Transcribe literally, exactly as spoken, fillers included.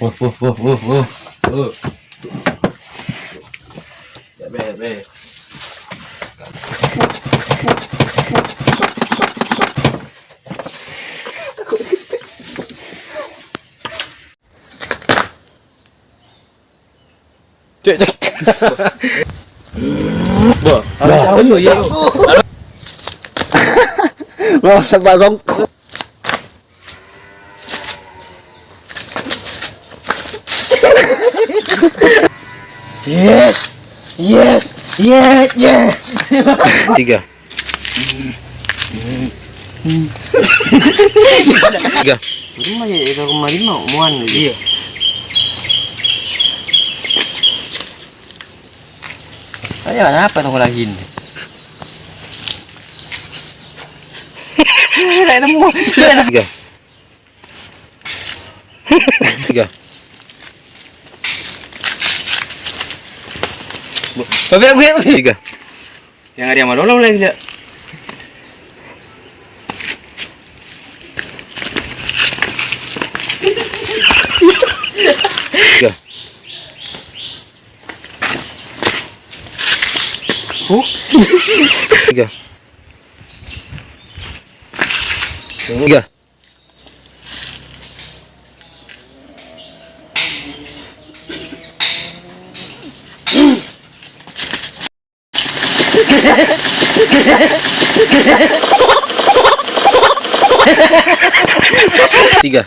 Wuh, wuh, wuh, wuh, wuh. Wuh. Ya, be, be. Cek, cek. Wah, harus tahu ya. Lo sempat songkok. Yes. Yes. Yes. Yes. Tiga. Tiga. Rumah ya, itu rumah lima, omongan lagi. Iya. Ayo, kenapa tuh lagi ini? Tidak nemu. Tiga. Tiga. Tapi aku ya. Tiga. Yang ada yang malu lagi, ya. Tiga. Huh? Tiga. Tiga. Tiga.